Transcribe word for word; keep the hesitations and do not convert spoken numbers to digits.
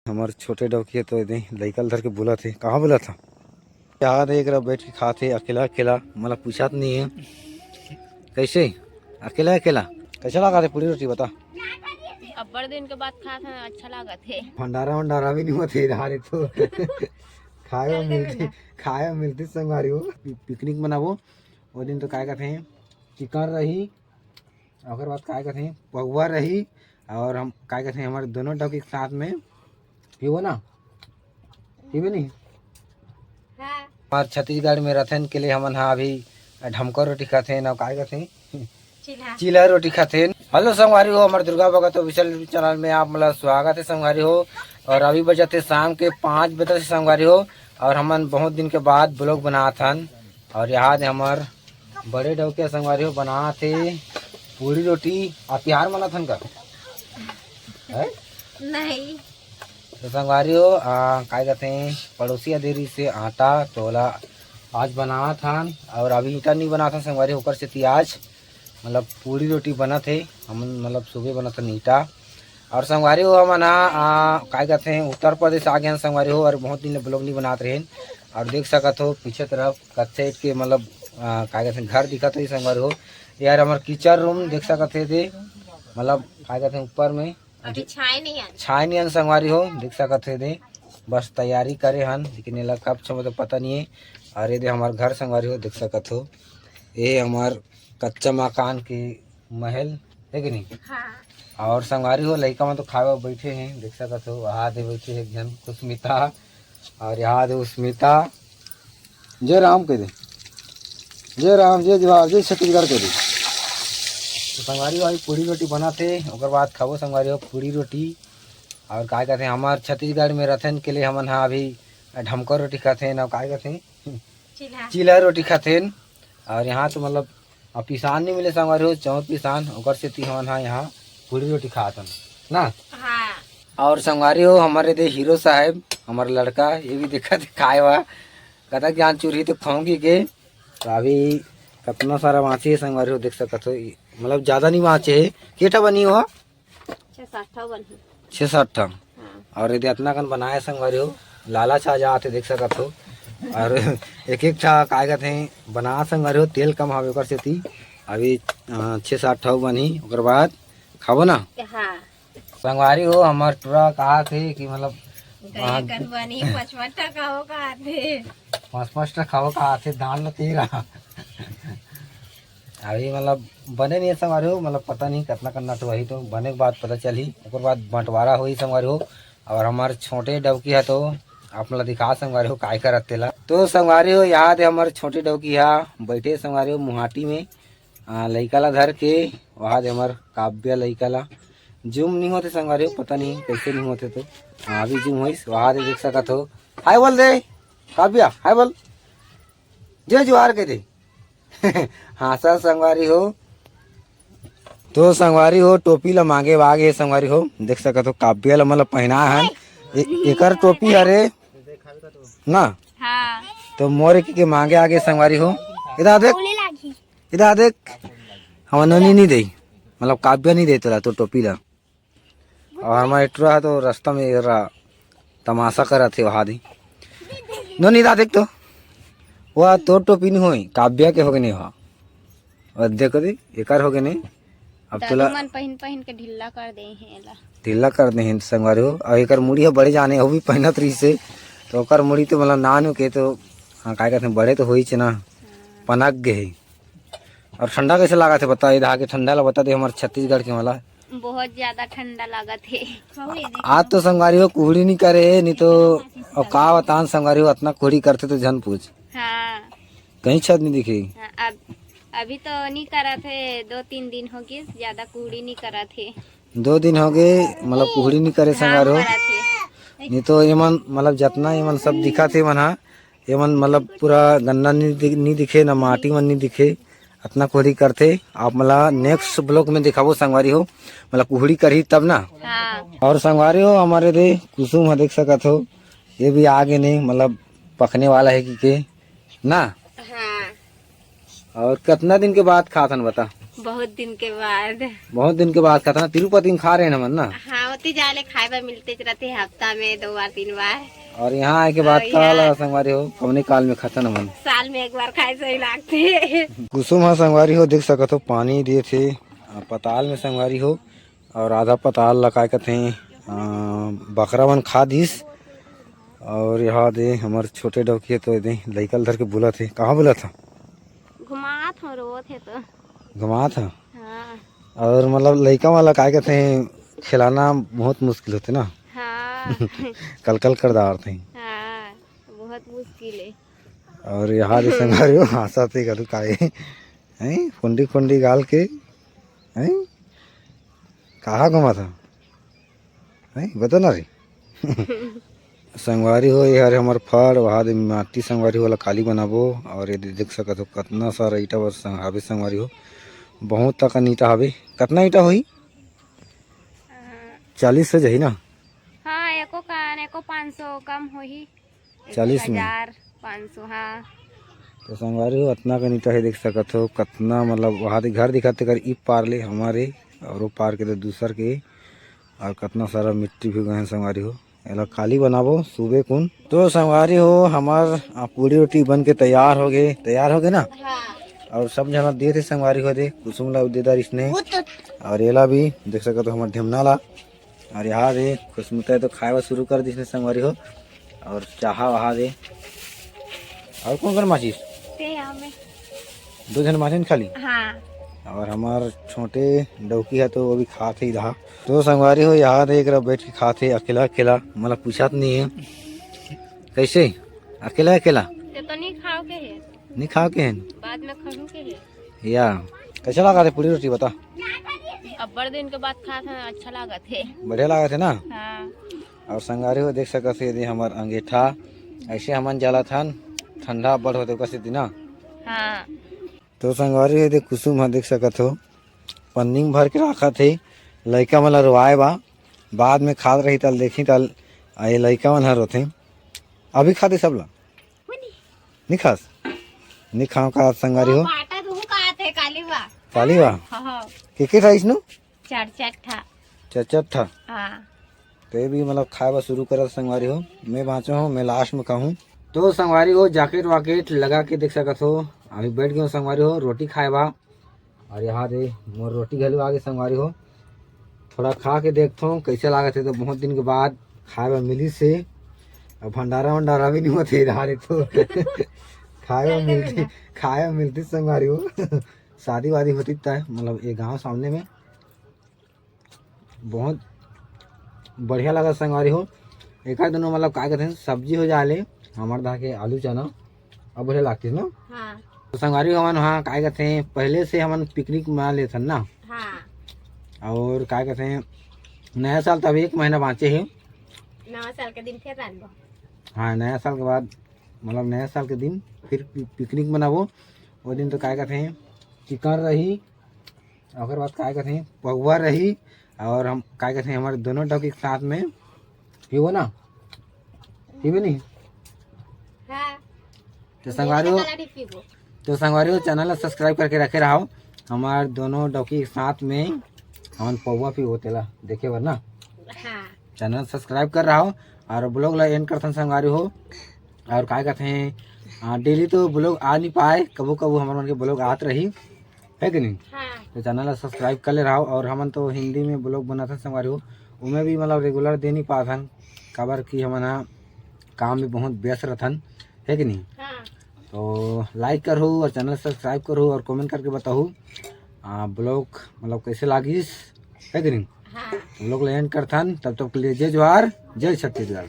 हमर छोटे डौकी हे तो एदे लइका ल धर के बुलत हे। कहाँ बुलत हे? यहाँ दे एकरा बैठ के खात हे अकेला अकेला, मोला पूछत नहीं हे। कैसे? अकेला अकेला? कैसे लागत हे पूरी रोटी बता? अब्बड़ दिन के बाद खात हन, अच्छा लागत हे। भंडारा वंडारा भी नहीं होते इधर तो। खाए वा मिलती, खाए वा मिलती संगवारी हो। पि-, पिकनिक मनाबो। वो दिन तो काय कथे, चिकन रही, ओकर बाद काय कथे, पौवा रही, और हम काय कथे, हमर दोनों डौकी के साथ में पीबो ना, पीबे नहीं? हाँ। हमार छत्तीसगढ़ में रथन के लिए हमन हा अभी ढमका रोटी खाथे ना, काय कथे, चिल्हा। चिल्हा रोटी खाथे। हेलो संगवारी हो, हमर दुर्गा भगत ऑफिशियल चैनल में आप मतलब स्वागत है संगवारी हो। और अभी बजत हे शाम के पाँच बजे से संगवारी हो, और हमन बहुत दिन के बाद ब्लॉग बनात हन। और यहाँ दे हमर बड़े डौकिया संगवारी हो बनात हे पूरी रोटी। आप तिहार मनात हन का? है? नहीं। तो संगवारी हो, आ, काय कहते हैं, पड़ोसी अदेरी से आटा तोला आज बनात हन, और अभी ईटा नहीं बनात हन संगवारी, ओकर सेती आज मतलब पूरी रोटी बनत हे। हमन मतलब सुबह बनत हन ईटा। और संगवारी हो, हमन हा, आ, काय कहते हैं, उत्तर प्रदेश आ गए हन संगवारी हो, और बहुत दिन ले ब्लॉग नहीं बनात रहेन। और देख सकत हो पीछे तरफ कच्चे ईंट के मतलब, आ, काय कहते हैं, घर दिखत हे संगवारी हो। यार हमर किचन रूम देख सकत हे दे, मतलब काय कहते हैं, ऊपर में अभी छाए नहीं आन। छाए नहीं आन संगवारी हो, देख सकत हे दे, बस तैयारी करे हन, लेकिन एला कब छमो तो पता नहीं है। और ये दे हमार घर संगवारी हो, देख सकत हो, ये हमार कच्चा मकान के महल है कि नहीं? हाँ। और संगवारी हो, लइका मन तो खाए बर बैठे हैं, देख सकत हो, वहाँ दे बैठे हैं एक झन कुसुमिता, और यहाँ दे उस्मिता। जय राम कह दे, जय राम, जय जोहार, जय छत्तीसगढ़ कह दे। तो संगवारी हो, अभी पूरी रोटी बनात हे, ओकर बाद खाबो संगवारी हो पूरी रोटी। और काय कहते हैं, हमार छत्तीसगढ़ में रथन के लिए हमन हा अभी ढमका रोटी खाथे ना, काय कहते हैं, चिल्हा। चिल्हा रोटी खाथे। और यहाँ तो मतलब अब पिसान नहीं मिले संगवारी हो, चाउर पिसान, ओकर सेती हमन हा यहाँ पूरी रोटी खात हन ना। हाँ। और संगवारी हो, हमारे दे हीरो साहब, हमारा लड़का, ये भी देखा दे खाए हुआ, कतक जान चुरही तो खाऊंगी के। तो अभी कितना सारा बाँचे हे संगवारी हो, देख सकत हो, मतलब ज्यादा नहीं बाँचे हे। केठा बनी हो? छह सात ठा बनही। छह सात ठा। हाँ। और यदि अतना कन बनाए संगवारी हो, लालच आ जात हे, देख सकत हो। और एक एक ठा काय कहत हे, बना संगवारी हो, तेल कम हवे ओकर सेती। अभी, अ, छह सात ठा बनही, ओकर बाद खाबो ना। हाँ। संगवारी हो, हमर टुरा कहा थे कि मतलब, गए हाँ, कन बनही, पाँच पाँच ठा खाओ कहा थे। पाँच पाँच ठा खाओ कहा थे, दाल न तेरा। अभी मतलब बने नहीं हे संगवारी हो, मतलब पता नहीं कितना करना तो वही तो बने के बाद पता चलही, ओकर बाद बंटवारा होही संगवारी हो। और हमार छोटे डौकी हा तो आप मतलब दिखा संगवारी हो काय करत तेला। तो संगवारी हो, यहाँ दे हमार छोटे डौकी हा बैठे संगवारी हो मुहाटी में, आ, लइका ला धर के। वहाँ दे हमार काव्या लइका ला जूम नहीं होते संगवारी हो, पता नहीं कैसे नहीं होते तो। हाँ, अभी जूम होइस, वहाँ दे देख सकत हो। हाय बोल दे काव्या, हाय बोल। जय जोहार कह दे। हाँसा संगवारी हो। तो संगवारी हो, टोपी ला मांगे वा आगे संगवारी हो, देख सकत हो काव्या ला मतलब पहनाए हन। ए-, एकर टोपी हरे ना। हाँ। तो मोर के, के मांगे आगे संगवारी हो। इधर देख, इधर देख, हम नोनी नहीं दे, मतलब काव्या नहीं दे तोला तो टोपी ला। और हमारे टुरा तो रास्ता में एरा तमाशा करत हे वहा दी। नोनी दा देख तो, वह तोर टोपी नहीं होई, काव्या के होगे नहीं वहा। और देखो दी, एकर होगे नहीं। अब दादू तोला मन पहिन पहिन के ढिल्ला कर दे हे एला। ढिल्ला कर दे हे संगवारी हो। और एकर मुड़ी ह बड़े जाने, वो भी पहनत रही से, तो ओकर मुड़ी तो मतलब नान के तो, हाँ, काय कहते हैं, बड़े तो होई चे ना, हाँ। पनक गे हे। और ठंडा कैसे लागत हे बता, इधर आके ठंडा ला बता दे हमारे छत्तीसगढ़ के वाला। बहुत ज्यादा ठंडा लागत हे। आज तो संगवारी हो कुहड़ी नहीं करे हे, नहीं तो, और का बतान संगवारी हो, इतना कुहड़ी करते तो झन पूछ। हाँ। कहीं छत नहीं दिखे। हाँ, अब, अभी तो नहीं करत हे, दो तीन दिन हो गए, ज्यादा कुहड़ी नहीं करत हे। दो दिन हो गए, मतलब कुहड़ी नहीं करे संगवारी हो। करत हे। नहीं तो एमन मतलब जितना एमन सब दिखा थे मन हा, एमन मतलब पूरा गन्ना नहीं दि-, नहीं दिखे, ना माटी मन नहीं दिखे, इतना कोहरी करथे। आप मला नेक्स्ट ब्लॉग में दिखाबो संगवारी हो, मतलब कुहड़ी करही तब ना। हाँ। और संगवारी हो, हमारे दे कुसुम ह देख सकत हो, ये भी आगे नहीं, मतलब पकने वाला है कि के ना। हाँ। और कितना दिन के बाद खात हन बता? बहुत दिन के बाद। बहुत दिन के बाद खात हन, तिरुपति में खा रहे हैं ना मन ना। हाँ, ओती जाए ले खाए बर मिलते रहते हफ्ता में दो बार, तीन बार। और यहाँ आए के बाद और का यहाँ ला संगवारी हो, कौने काल में खाता न मन। साल में एक बार खाए सही लागथे। कुसुम ह संगवारी हो, देख सकत हो पानी देत हे, आ, पताल में संगवारी हो, और आधा पताल ला काय कथे, आ, बकरा मन खा दिस। और यहाँ दे हमर छोटे डौकी हे तो दे लइका ल धर के बुलत हे। कहाँ बुलत ह? घुमात हो, रोत हे तो। घुमात ह? हाँ। और मतलब लइका मन ला काय कथे, खिलाना बहुत मुश्किल होथे ना। हाँ। कल कल कर डारथे। हाँ, बहुत मुश्किल है। और यहाँ दे संगवारी हो हाँसत हे, कदू काय हैं, फुंडी फुंडी गाल के, हैं, कहाँ घुमात ह? हैं, बता ना रे। संगवारी हो, ये हरे हमर फड़, वहाँ दे माटी संगवारी हो, ओला काली बनाबो। और ये दे देख सकत हो, कतना सारा ईटा बर संग-, हावे संगवारी हो, बहुत तक ईटा हावे। कतना ईटा होही? हाँ। चालीस हो जाही ना? हाँ, एको कान, एको पाँच सौ कम होही। चालीस में? एक हजार पाँच सौ, हाँ। तो संगवारी हो, अतना कन ईटा हे, देख सकत हो, कतना, मतलब, वहाँ दे घर दिखत हे, कर ई पार ले हमारे, और वो पार के तो दूसर के, और कतना सारा मिट्टी भी गए हैं संगवारी हो। एला काली बनाबो सुबह कुन। तो संगवारी हो, हमार, आ, पूड़ी रोटी बन के तैयार हो गए, तैयार हो गए ना? हाँ। और सब जना दे थे संगवारी हो दे, कुसुम ला दे दारिस ने। वो तो और एला भी देख सकत हो, हमार ढेमना ला। और यहाँ दे खुशमुता तो खाए बर शुरू कर दिस ने संगवारी हो। और चाहा वहा दे। और कौन कौन माचिस? ते हमें। दो झन माचिस खाली? हाँ। और हमार छोटे डौकी है तो वो भी खात हे इधर। तो संगवारी हो, यहाँ दे एकरा बैठ के खात हे अकेला अकेला, मतलब पूछत नहीं है। कैसे? अकेला अकेला? ते तो नहीं खाओ के है। नहीं खाओ के है? बाद में खाऊं के है। या, कैसे लगा थे पूरी रोटी बता? अब्बड़ दिन के बाद खात हन, अच्छा लागत हे। बढ़िया लागत हे ना? हाँ। और संगवारी हो देख सकत हे, ये दे हमर अंगेठा, ऐसे हमन जलत हन, ठंडा अब्बड़ होथे ओकर सेती ना। हाँ। तो संगवारी हो दे कुसुम ह देख सकत हो, पन्नी में भर के राखत हे, लइका मन ल रोवाए बा, बाद में खात रही तल देखी तल, आ ये लइका मन ह रोथे, अभी खा दे सब ला। नहीं खास? नहीं खाओ का संगवारी हो? बाटा तू का आथे काली बा। काली बा? हाँ, हाँ। के के था इसनु? चार चार ठा। चार चार ठा? हाँ। ते भी मतलब खाए बर शुरू करत संगवारी हो। मैं बाँचो हूँ, मैं लास्ट में खाहूँ। तो संगवारी हो, जैकेट वाकेट लगा के देख सकत हो, अभी बैठ गए संगवारी हो रोटी खाए बा। और यहाँ दे मोर रोटी घलो आगे संगवारी हो, थोड़ा खा के देखथों कैसे लागत हे। तो बहुत दिन के बाद खाए बर मिलिस हे। अब भंडारा वंडारा भी नहीं होथे इधर तो खाए बर मिलती, खाए बर मिलती संगवारी हो। शादी वादी होती त मतलब ये गांव सामने में बहुत बढ़िया लगा संगवारी हो। एकर दोनों मतलब का कहते हैं, सब्जी हो जाले, हमार धा के आलू चना, अब बढ़िया लागतिस ना। हाँ। तो संगवारी हो, हमन हाँ का कहते हैं, पहले से हमन पिकनिक मना लेथन ना। हाँ। और का कहते हैं, नया साल तो अभी एक महीना बाँचे हे। नवा साल के दिन फिर रांधबो। हाँ, नया साल के बाद, मतलब नया साल के दिन फिर पि-, पिकनिक मनाबो। वो दिन तो का कहते हैं, चिकन रही, ओकर बाद काय कथे, पौवा रही। और हम काय कथे, हमारे दोनों डौकी के साथ में पीबो ना, पीबे नहीं? हाँ। तो संगवारी हो, तो संगवारी हो, चैनल ला सब्सक्राइब करके रखे रहो। हमारे दोनों डौकी के साथ में हमन पौवा पीबो, तेला देखे बर ना। हाँ। चैनल सब्सक्राइब कर रहो और ब्लॉग ला एंड करथन संगवारी हो। और काय कथे, डेली तो ब्लॉग आ नहीं पाए, कबो कबो हमारे मन के ब्लॉग आत रही, है कि नहीं? हाँ। तो चैनल ला सब्सक्राइब कर ले रहो। और हमन तो हिंदी में ब्लॉग बनाथन संगवारी हो, उमें भी मतलब रेगुलर दे नहीं पाथन, काबर कि हमन हा काम में बहुत व्यस्त रथन, है कि नहीं? हाँ। तो लाइक करहु और चैनल सब्सक्राइब करहु और कमेंट करके बताहु, आ, ब्लॉग मतलब कैसे लागिस, है कि नहीं? हाँ। ब्लॉग ला एंड करथन, तब तक के लिए जय जोहार, जय छत्तीसगढ़।